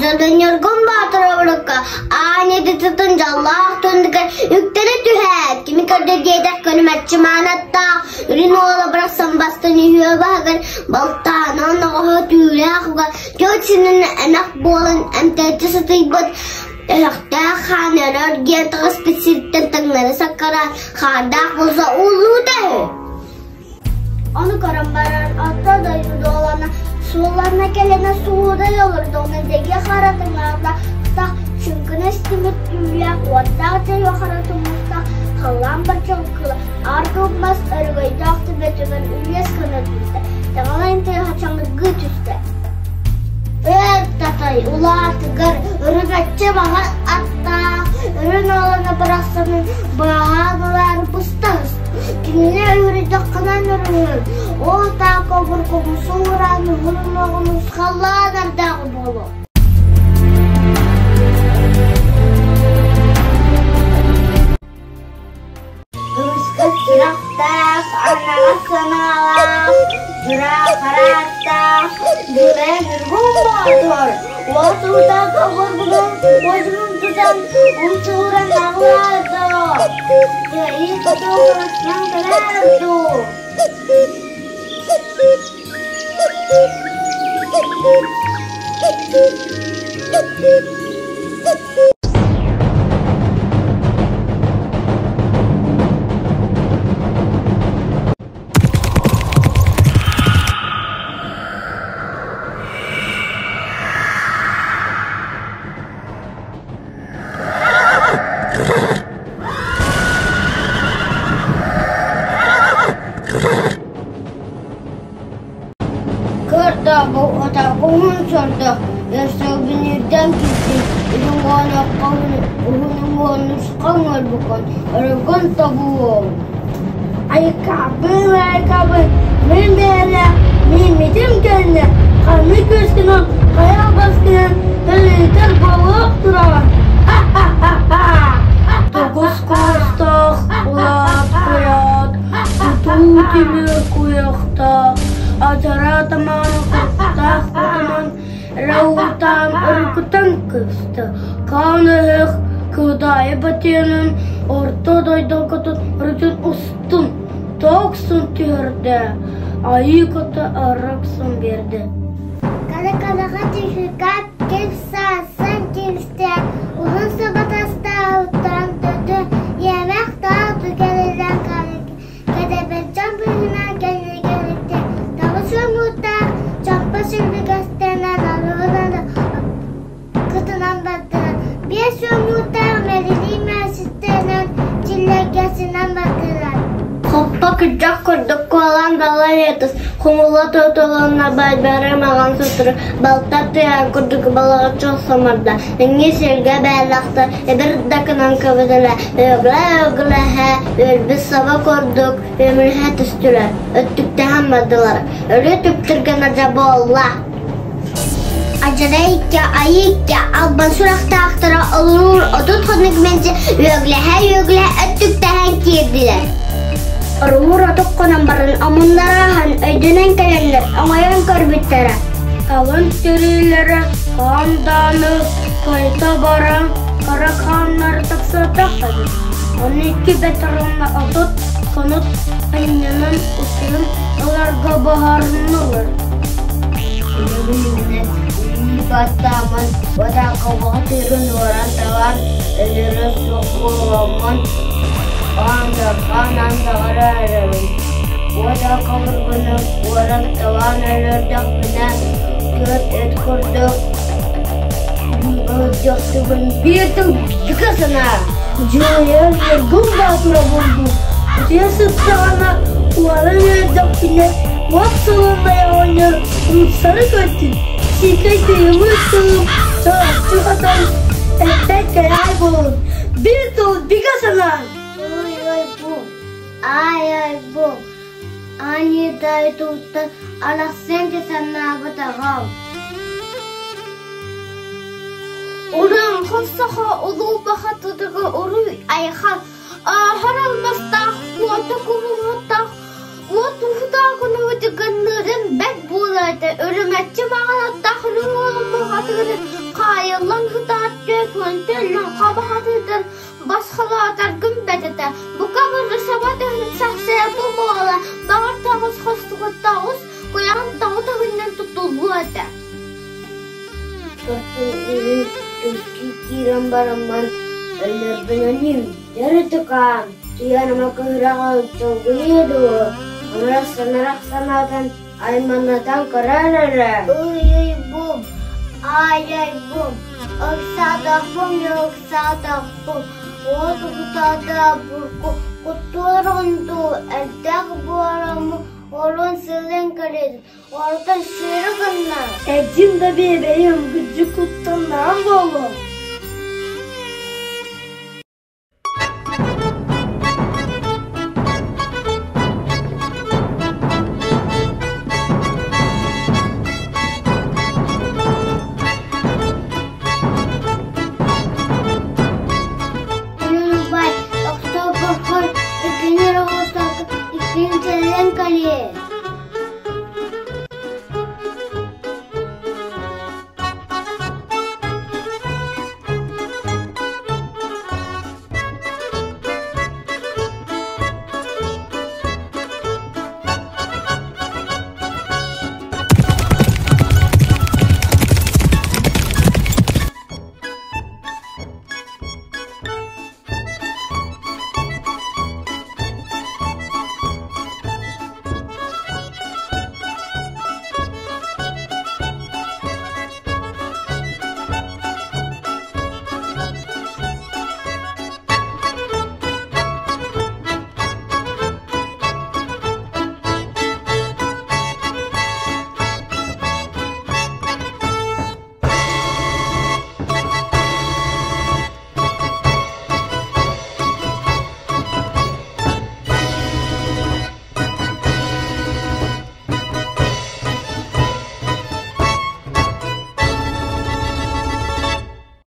Алдьархай Ньургун Боотур обурукка аан идэтитин дьоллоох түннүгэр үктэнэ түһээт, кими көрдө диэтэх көнүмэччи маанаттаах, үрүн уола барахсан бастан үһүө баһыгар балтаанан оҕоһо түүлээх уга түөрт синин эмэх буолан эмтээччи сытыйбыт өһөхтөөх хаан өрөр диэн таҕыспыт сиртэн таҥнары саккараан хаардаах буолса ууллуута үһү. Ону көрөн баран орто дойду дуолана суолларына кэлэнэ суудай олордоҕуна дэгиэ хара тыҥаата чыҥкынас тимир түүлээх уоттаах дьайыы хара тумустаах халлаан баччалкыла аар мас өрөгөйдөөх төбөтүгэр үллэс гына түстэ, таҥалайын тыаһа чаҥыргыы түстэ. Өр татай улаатыгар өрүмэччи маҥан аттаах өрүн уолана барахсанын бааһаан ылаары быстаһыс. Кинини үөрүйдэххинэн өрүһүн, ол таак обургу сууран уһун уҥуоҕун усхаллаан эрдэҕэ буолуо. Көмүскэ сүрэхтээх, анаҕас санаалаах, дьураа харааттаах, дьүрээ Ньургун Боотур уот уута көҕөрбүтүн уодьугун тутан умсугуран аҕылаар доо, кыайыы тутуу кырасынан кэлээр дуу. Көр да бу отаргуһун сордох, өссөбүнүрдэн киирдин, үрүҥ уһун уҥуоннусхаҥ өлбүккүн, өрөгөн тобуом. Айыккабын, айыккабын, мин бэйэлээх мииммитим кэннэ ханнык күүскүнэн хайа баскынан төлөтөр буолуох тураҕын. Тоҕус куустаах улаат куйаат, тутуу тимир куйахтаах, адьара тамаан куртаах утуман, Раутаан уруккутан кыыста, хаан өһөх кыыдаайы батыанын орто дойдокотун өрүтүн устун, тооксун түһэрдэ, айыы кота арахсан биэрдэ. Кала-калаҕа түһүкат кил саасан киристэ, уһун сабатастаабыттан төтө, иэмэх таа түгэнинэн кэдэбэлдьэн быыһынан кэннигэриттэ таҕыс уоммуттаах чаппа силбигэстэнэн арыгынан кытынан бардылар 5 уоммуттаах мэлилии мээситтэнэн чиллэргэсинэн бардылар Хоппо күрдьэх курдук куолаан балаһыатыс хомулла тотолонно байбары маҕан сутуру балта тыаһан курдук балаҕаччы охсомордо Эҥҥи сиргэ бээллэхтэ эдэр да гынан көбүтэлэ өгүлэ-өгүлэһэ өлбүт саба курдук үөмүлүһэ түстүлэр, өттүктэһэн бардылар, өрүү түптүргэнэ дьэ буолла. Адьарай икки, айыы икки, албан сурахтаахтара олоруур 30 хонук мэлдьи үөглэһэ-үөглэһэ өттүктэһэн киирдилэр. Орумур отук хонон баран омуннара аһан өйдөнөн кэлэннэр оҥойон көрбүттэрэ. Талын тириилэрэ хаан дааны хайта баран хара хааннары тахсыатах эбит. Ону икки бэтэрээнэ 30 хонук анньынан утуйан ыларга быһаарыннылар. Үлүгүнүнэн илии баттааммын, батаакабаҕа тыырын уоран табан, өлөрө суох буоламмын, аан андаҕара эрэбин. Уотаакабыргыны уоран табан өлөрдөхпүнэ, түөрт эт курдук ыһыктыахтыбын биир тыл бүгэ санаа. Дьүөйэн Ньургун Боотура булбут. Утуйа сыттаҕына уолан үөрдэхпинэ уот солуннай оҕонньор умсары көрдүм. Сиикэй тыйымыр тылым чороччу хатан эппэт кэрээй буолун. Биир тыл бигэ санаа. Ой-ой бу, ай-ай бу, ани дойдуттан арахсан санаабатаҕым. Уран саха улуу бахатыдыгы уруй айхан ааһар алмастаах куота кумуһуттаах уот уһутаах гыннырын бэт буолар этэ өрүмэччи маҕанаттаах үрүҥ уолун муохатыгар хаайа. бараммын өллөрбүн өлүүм, дьөрү тукаам, Туйаарыма кыһыраҕа долгуйуо дуо, амарах-санарах санаатан айманнатан көрөр эрэ. Ый-ый-бум, ай-ай-бум, ыксаатахпын ыксаатахпын, уот укутаата бурку куттуорун дуу, элбэх буоламмын олун сылын кэлин, Онтон сыыры гынна. Эдьин да биэбэйим күдьү куттаннаҕым буолуо. Убай, Октоберхой иккини оҕустарга иккини сэллэн кэлиэ.